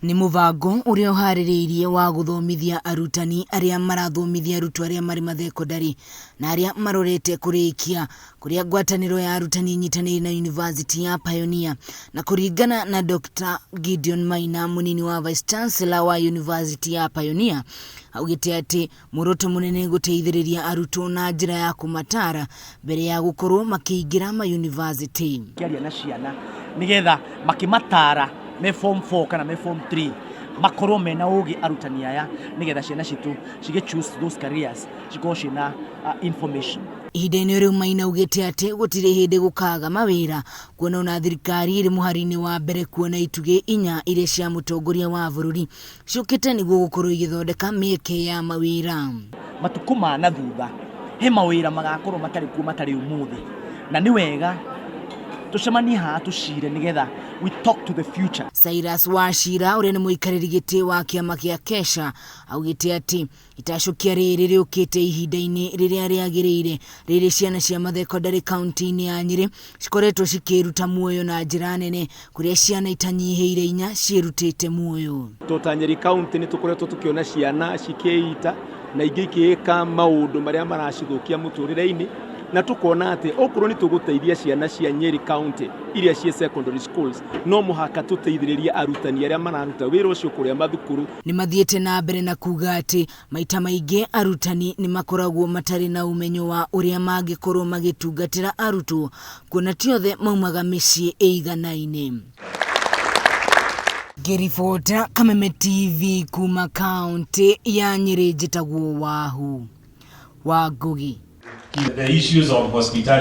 Nĩ mũbango ũrĩa ũharĩrĩirie wa gũthomithia arutani arĩa marathomithia arutwo arĩa marĩ mathekondarĩ na arĩa marorete kũrĩkia kũrĩa ngwatanĩro ya arutani ĩnyitanĩire na University ya Pioneer. Na kũringana na Dr. Gideon Maina, mũnini wa Vice Chancellor wa University ya Pioneer, augĩte atĩ muoroto mũnene nĩ gũteithĩrĩria arutwo na njĩra ya kũmatara mbere ya gũkorwo makĩingĩra mayunivasĩtĩ. Kĩaria na ciana nĩgetha makĩmatara me form 4 kana me form 3 makorwo mena ũgĩ arutani aya, nĩgetha ciana citũ cigĩ choose those careers cikorwo ciĩna information. Ihinda-inĩ rĩu Maina augĩte atĩ gũtirĩ hĩndĩ gũkaga mawĩra, kuona ona thirikari ĩrĩ mũhari-inĩ wa mbere kuona itugĩ inya iria cia mũtongoria wa bũrũri ciũkĩte nĩguo gũkorwo igĩthondeka mĩeke ya mawĩra. Matukũ ma na thutha he mawĩra magakorwo matarĩ kuo matarĩ ũmũthĩ, na nĩ wega tũcemanie haha tũcire nĩgetha we talk to the future. Cyrus Wachira ũrĩa nĩ mũikarĩri gĩtĩ wa kĩama kĩa Kesha augĩte atĩ itacũkia rĩrĩ rĩũkĩte ihinda-inĩ rĩrĩa rĩagĩrĩire, rĩrĩ ciana cia mathekondarĩ kaunti-inĩ ya Nyĩrĩ cikoretwo cikĩruta muoyo na njĩra nene, kũrĩa ciana itanyihĩire 4 ciĩrutĩte muoyo. Tota Nyeri County nĩ tũkoretwo tũkĩona ciana cikĩita na ingĩ ikĩĩka maũndũ marĩa maracithũkia mũtũrĩre-inĩ, na tũkona atĩ okorwo nĩ tũgũteithia ciana cia Nyeri County iria ciĩ secondary schools, no mũhaka tũteithĩrĩrie arutani arĩa mararuta wĩra ũcio kũrĩa mathukuru. Nĩ mathiĩte na mbere na kuga atĩ maita maingĩ arutani nĩ makoragwo matarĩ na ũmenyo wa ũrĩa mangĩkorwo magĩtungatĩra arutwo, kuona ti othe maumaga mĩciĩ ĩiganaine. Ngĩribota Kameme TV kuma kaunti ya Nyĩrĩ, njĩtagwo Wahu wa Ngugi. The issues of hospitality.